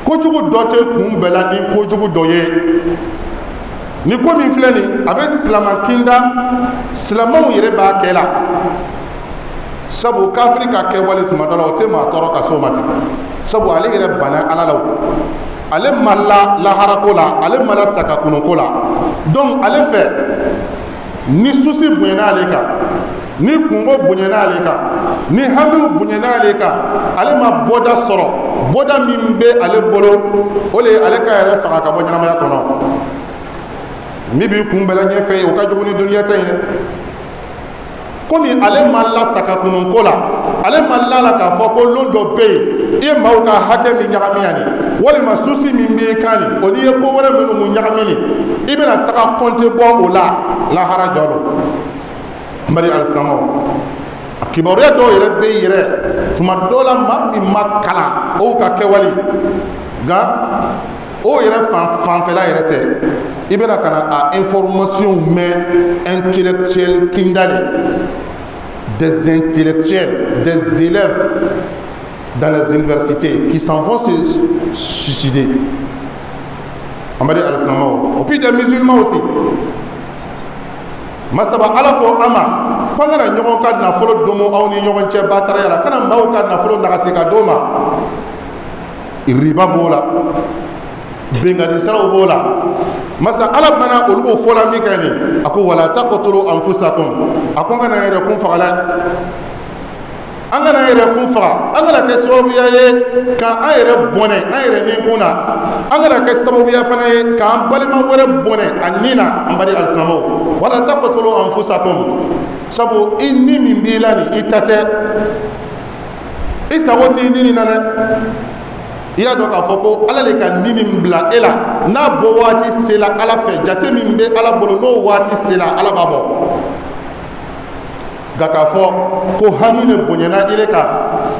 Kojugu dɔ tɛ kun bɛɛ la ni kojugu dɔ ye. Ni ko min filɛ nin, a bɛ silama kinda, silamaw yɛrɛ b'a kɛ la, sabu kafiri ka kɛwale tuma dɔ la, o tɛ maa tɔɔrɔ ka s'o ma ten, sabu ale yɛrɛ banna Ala la, o ale ma la laharako la, ale ma la sakakununko la. Donc ale fɛ, ni souci bonyana ale kan, ni kungo bonyana ale kan, ni hamiw bonyana ale kan, ale ma bɔda sɔrɔ. Bɔda min bɛ ale bolo, o de ye ale ka yɛrɛ faga ka bɔ ɲɛnamaya kɔnɔ. Min b'i kun bɛɛ la ɲɛfɛ, o ka jugu ni duniya ta ye dɛ. Komi ale ma la sakakununko la, ale ma la la k'a fɔ ko lon dɔ bɛ yen, i ye maaw ka hakɛ min ɲagami yan nin, walima souci min b'i kan nin, o n'i ye ko wɛrɛ minnu ɲagami nin, i bɛna taga compte bɔ o la lahara jɔ don. N baden alisilamɛw, a kibaruya dɔw yɛrɛ bɛ yen yɛrɛ, tuma dɔw la, maa min ma kalan, o ka kɛwale, nka o yɛrɛ fan fanfɛla yɛrɛ tɛ, i bɛna ka na a information mɛn intellectuel kinda de, des intellectuels, des élèves dans les universités qui s'en vont se suicider. An baden alisilamɛw, et puis des musulmans aussi. Masaba Ala ko an ma ko an kana ɲɔgɔn ka nafolo domo aw ni ɲɔgɔn cɛ bataraya la, kana maaw ka nafolo nagasi ka d'o ma. Riba b'o la, bengani siraw b'o la. Masa Ala mana olu b'o fɔla min kɛ nin, a ko: wala taqtulu anfusakum. A ko an kana yɛrɛ kun faga dɛ, an kana yɛrɛ kun faga, an kana kɛ sababuya ye k'an yɛrɛ bɔnɛ an yɛrɛ ni kun na, an kana kɛ sababuya fana ye k'an balima wɛrɛ bɔnɛ a ni na. An baden alisilamɛw, wala taqtulu anfusakum, sabu i ni min b'i la nin, i ta tɛ, i sago t'i ni nin na dɛ. I y'a dɔn k'a fɔ ko Ala de ka ni min bila e la, n'a bɔ waati sela Ala fɛ, jate min bɛ Ala bolo, n'o waati sela, Ala b'a bɔ. Nka k'a fɔ ko hami de bonyana ile kan,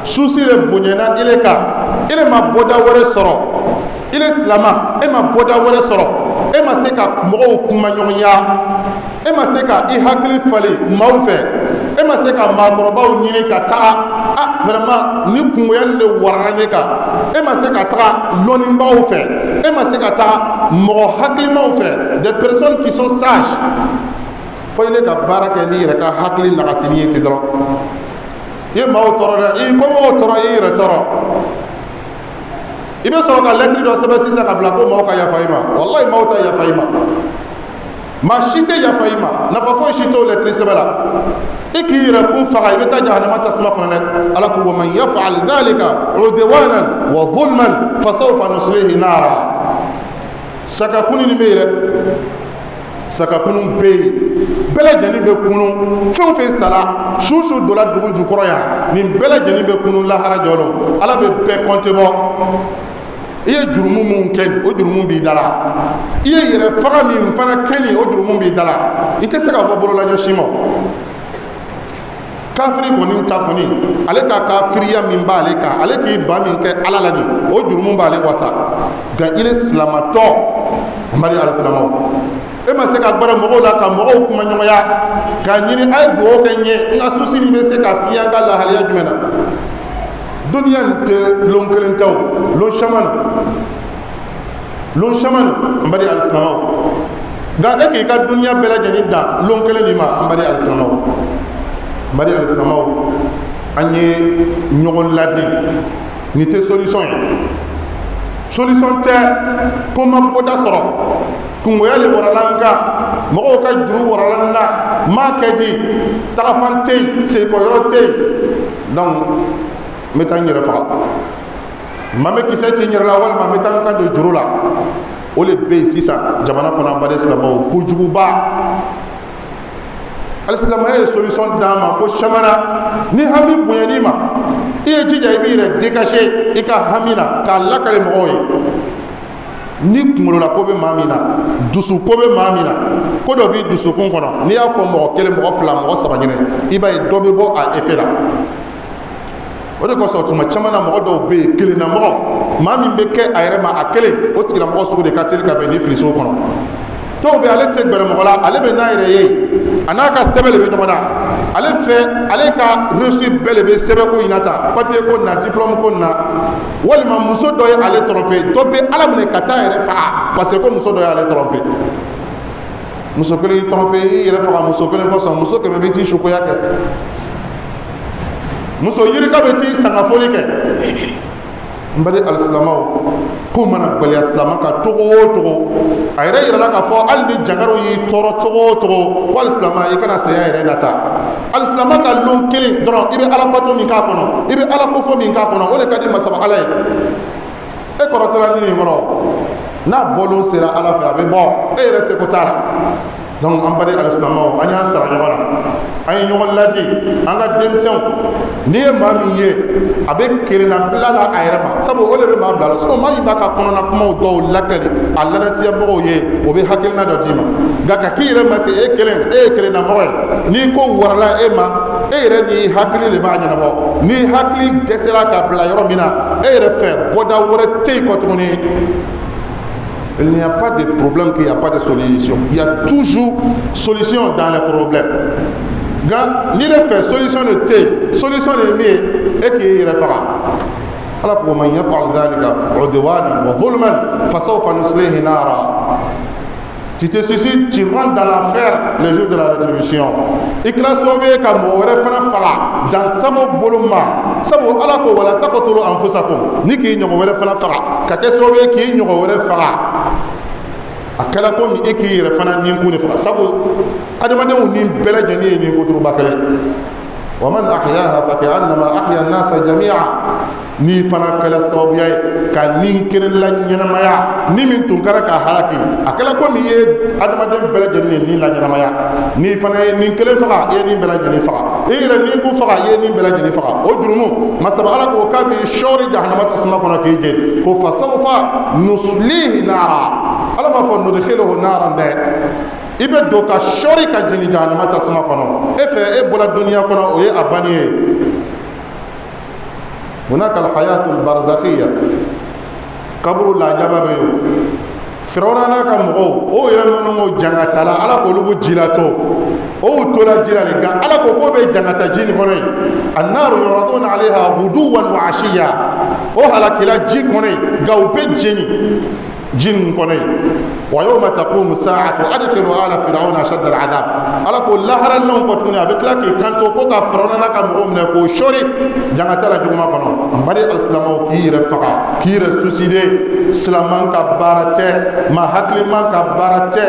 souci de bonyana ile kan, ile ma bɔda wɛrɛ sɔrɔ, ile silama, e ma bɔda wɛrɛ sɔrɔ, e ma se ka mɔgɔw kuma ɲɔgɔnya, e ma se ka i hakili falen maaw fɛ, e ma se ka maakɔrɔbaw ɲini ka taga, ah vraiment, ni kungoya nin de warala ne kan, e ma se ka taga lɔnnibaaw fɛ, e ma se ka taga mɔgɔ hakilimaw fɛ, des personnes qui sont sages, fo i ne ka baara kɛ n'i yɛrɛ ka hakili nagasini ye ten dɔrɔn, i ye maaw tɔɔrɔ dɛ, i kɔmɔgɔw tɔɔrɔ, i yɛrɛ tɔɔrɔ. I bɛ sɔrɔ ka lɛtiri dɔ sɛbɛn sisan ka bila ko maaw ka yafa i ma. Walayi, maaw ta yafa i ma, maa si tɛ yafa i ma, nafa foyi si t'o lɛtiri sɛbɛn la. I k'i yɛrɛ kun faga, i bɛ taa jahanama tasuma kɔnɔ dɛ. Ala ko: wa man yaf'al dhalika udwanan wa zulman fasawfa nuslihi nara. Sakakuni nin bɛ yen dɛ, sakakunu bɛ yen. bɛɛ lajɛlen bɛ kunu. Fɛn o fɛn sara, su su donna dugu jukɔrɔ yan, nin bɛɛ lajɛlen bɛ kunu lahara jɔ don. Ala bɛ bɛɛ kɔnte bɔ. I ye jurumu mun kɛ, o jurumu b'i da la. I ye yɛrɛ faga min fana kɛ nin, o jurumu b'i da la. I tɛ se ka bɔ bololaɲɛsin ma. Kafiri kɔni ta kɔni, ale ka kafiriya min b'ale kan, ale k'i ban min kɛ Ala la nin, o jurumu b'ale wasa. Nka i ni silamatɔ, an bali alisilamɛw, e ma se ka gbɛrɛ mɔgɔw la ka mɔgɔw kuma ɲɔgɔnya k'a ɲini a ye dugawu kɛ n ye, n ka souci nin bɛ se ka fiɲɛ n ka lahaliya jumɛn na. Duniya nin tɛ lon kelen tɛ o, lon caman lon caman, n bali alisilamɛw. Nka e k'i ka duniya bɛɛ lajɛlen dan lon kelen nin ma. An bali alisilamɛw, n bali alisilamɛw, an ye ɲɔgɔn ladi. Nin tɛ solution ye, solution tɛ. Ko ma bɔda sɔrɔ, kungoya le warala n kan, mɔgɔw ka juru warala n na, n m'a kɛ di, tagafan tɛ yen, senkɔyɔrɔ tɛ yen, donc n bɛ taa n yɛrɛ faga, maa bɛ kisɛ ci n yɛrɛ la, walima n bɛ taa n kan don juru la. O de bɛ yen sisan jamana kɔnɔ. An baden silamɛw, kojuguba. Alisilamɛya ye solution d'an ma ko caman na. Ni hami bonyani ma, i ye jija, i b'i yɛrɛ dégager i ka hami na k'a lakale mɔgɔw ye. Ni kunkolola ko bɛ maa min na, dusu ko bɛ maa min na, ko dɔ b'i dusukun kɔnɔ, n'i y'a fɔ mɔgɔ kelen, mɔgɔ fila, mɔgɔ saba ɲɛnɛ, i b'a ye dɔ bɛ bɔ a effet la. O de kosɔn, tuma caman na, mɔgɔ dɔw bɛ yen, kelenna mɔgɔ, maa min bɛ kɛ a yɛrɛ ma a kelen, o tigilamɔgɔ sugu de ka teli ka bɛn ni filisow kɔnɔ. Dɔw bɛ, ale tɛ gbɛrɛ mɔgɔ la, ale bɛ n'a yɛrɛ ye, a n'a ka sɛbɛn de bɛ ɲɔgɔn na. Ale fɛ, ale ka reçu bɛɛ de bɛ sɛbɛn ko in na tan, papier ko na, diplôme ko na. Walima muso dɔ ye ale tromper, dɔ bɛ Ala minɛ ka taa yɛrɛ faga parce que ko muso dɔ y'ale tromper. Muso kelen y'i tromper, i yɛrɛ faga muso kelen kosɔn? Muso 100 bɛ t'i sukoya kɛ, muso yirika bɛ t'i sangafoli kɛ. N bali alisilamɛw, ko mana gwɛlɛya silama ka togo o togo, a yɛrɛ yirala k'a fɔ hali ni jangaraw y'i tɔɔrɔ cogo o cogo, ko alisilama, i kana saya yɛrɛ nata. Alisilama ka lon kelen dɔrɔn, i bɛ Ala bato min k'a kɔnɔ, i bɛ Ala kofɔ min k'a kɔnɔ, o de ka di masaba Ala ye. E kɔrɔtɔla ni nin kɔrɔ, n'a bɔlon sera Ala fɛ, a bɛ bɔ, e yɛrɛ seko t'a la. Donc an baden alisilamɛw, an y'an sara ɲɔgɔn na, an ye ɲɔgɔn ladi. An ka denmisɛnw, n'i ye maa min ye a bɛ kelennabila la a yɛrɛ ma, sabu o de bɛ maa bila la. Sinon maa min b'a ka kɔnɔna kumaw dɔw lakali a lanatiya mɔgɔw ye, o bɛ hakilina dɔ d'i ma. Nka ka k'i yɛrɛ ma ten, e kelen, e ye kelennamɔgɔ ye, n'i ko warala e ma, e yɛrɛ ni hakili de b'a ɲɛnabɔ. Ni hakili dɛsɛra ka bila yɔrɔ min na, e yɛrɛ fɛ, bɔda wɛrɛ tɛ yen kɔ tuguni. Il n'y a pas de problème qu'il n'y a pas de solution. Il y a toujours solution dans les problèmes. Nka n'i de fɛ solution de tɛ yen, solution de ye min ye, e k'i yɛrɛ faga. Ala ko: man yaf'al dhalika udwanan wa zulman fasawfa nuslihi nara. Tu te suicides, tu rentres dans l'enfer le jour de la rétribution. I kɛra sababu ye ka mɔgɔ wɛrɛ fana faga dan sababu bolo ma, sabu Ala ko: wala taqtulu anfusakum. Ni k'i ɲɔgɔn wɛrɛ fana faga, ka kɛ sababu ye k'i ɲɔgɔn wɛrɛ faga, a kɛra komi e k'i yɛrɛ fana ninkun de faga, sabu adamadenw ni bɛɛ lajɛlen ye nin koturuba kelen. Wa man ahyaha fa ka'annama ahya an-nasa jami'a. N'i fana kɛra sababuya ye ka nin kelen la ɲɛnamaya, ni min tun kɛra ka halaki, a kɛra komi i ye adamaden bɛɛ lajɛlen de ni la ɲɛnamaya. N'i fana ye nin kelen faga, i ye nin bɛɛ lajɛlen faga. I yɛrɛ ni kun faga, i ye nin bɛɛ lajɛlen faga. O jurumu, masaba Ala ko k'a b'i sɔɔri jahanama tasuma kɔnɔ k'i jeni. Ko fasawfa nuslihi nara. Ala b'a fɔ nudkhiluhu naran dɛ. I bɛ don ka sɔɔri ka jeni jahanama tasuma kɔnɔ. E fɛ, e bɔra duniya kɔnɔ, o ye a banni ye. Hunaka alhayatu albarzakhiya, kaburu lajaba bɛ yen. Firawuna n'a ka mɔgɔw, o yɛrɛ minnu ko jangata la, Ala k'olu ko jilatɔ, o tola ji la de. Nka Ala ko k'o bɛ jangata ji nin kɔnɔ yen. Annaru yuraduna alayha ghuduwan wa ashiya. O halakila ji kɔnɔ yen, nka u bɛ jeni ji ninnu kɔnɔ yen. Wa yawma taqumu sa'atu adkhilu ala fir'auna ashadda al'adab. Ala ko lahara lɔn kɔ tuguni, a bɛ tila k'i kanto ko ka Firawuna n'a ka mɔgɔw minɛ k'o sɔri jangata la juguman kɔnɔ. An bari alisilamɛw, k'i yɛrɛ faga, k'i yɛrɛ suicider, silaman ka baara tɛ, maa hakiliman ka baara tɛ,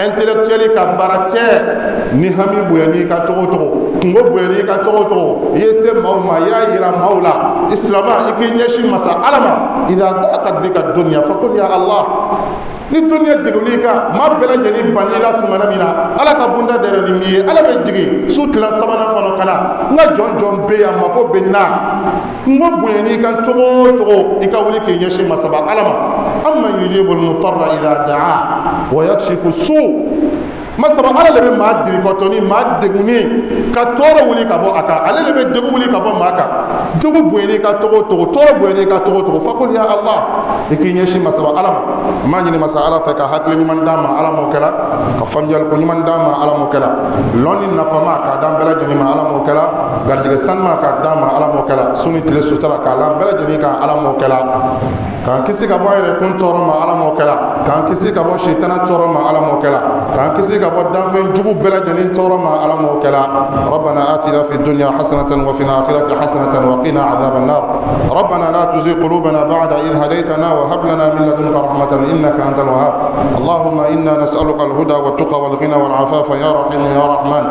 intellectuel ka baara tɛ. Ni hami bonyan'i ka togo togo, kungo bonyan'i ka togo togo, i ye se maaw ma, i y'a yira maaw la, i silama, i k'i ɲɛsin masa Ala ma. Idha daqat bika dunya faqul ya Allah. Ni duniya degun'i kan, maa bɛɛ lajɛlen bann'i la tuma min na, Ala ka bonda dayɛlɛlen b'i ye. Ala bɛ jigin su tilan sabanan kɔnɔ ka na: n ka jɔn jɔn bɛ yan, mako bɛ n na. Kunko bonyani kan cogo o cogo, i ka wuli k'i ɲɛsin masaba Ala ma. Amman yujibul mutarra idha daa wa yakshifu su. Masaba Ala de bɛ maa dirikɔtɔ ni maa degunnen ka tɔɔrɔ wuli ka bɔ a kan. Ale de bɛ degun wuli ka bɔ maa kan. Degun bonyani kan cogo o cogo, tɔɔrɔ bonyani kan cogo o cogo, fakul ya Allah, i k'i ɲɛsin masaba Ala ma. N b'a ɲini masa Ala fɛ ka hakili ɲuman d'an ma, Ala m'o kɛla. Ka faamuyaliko ɲuman d'an ma, Ala m'o kɛla. Lɔnni nafama k'a d'an bɛɛ lajɛlen ma, Ala m'o kɛla. Garijɛgɛ sanuma k'a d'an ma, Ala m'o kɛla. Su ni tile sutura k'a l'an bɛɛ lajɛlen kan, Ala m'o kɛla. K'an kisi ka bɔ an yɛrɛ kun tɔɔrɔ ma, Ala m'o kɛla. K'an kisi ka bɔ sitana tɔɔrɔ ma, Ala m'o kɛla. K'an kisi ka bɔ danfɛn jugu bɛɛ lajɛlen tɔɔrɔ ma, Ala m'o kɛla. ربنا آتنا في الدنيا حسنة وفي الآخرة حسنة وقنا عذاب النار. ربنا لا تزغ قلوبنا بعد إذ هديتنا وهب لنا من لدنك رحمة إنك أنت الوهاب. اللهم إنا نسألك الهدى والتقى والغنى والعفاف يا رحيم يا رحمن.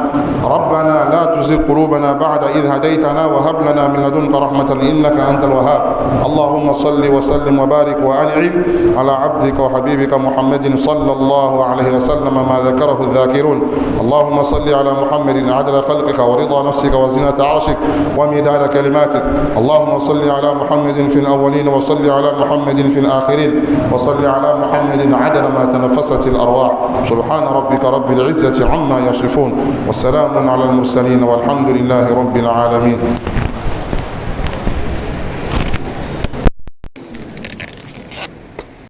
ربنا لا تزغ قلوبنا بعد إذ هديتنا وهب لنا من لدنك رحمة إنك أنت الوهاب. اللهم صل وسلم وبارك وأنعم على عبدك وحبيبك محمد صلى الله عليه وسلم، ما ذكره الذاكرون. اللهم صل على محمد عدد خلقك ورضا نفسك وزنة عرشك ومداد كلماتك. اللهم صل على محمد في الأولين، وصل على محمد في الآخرين، وصل على محمد عدد ما تنفست الأرواح. سبحان ربك رب العزة عما يصفون، والسلام على المرسلين، والحمد لله رب العالمين.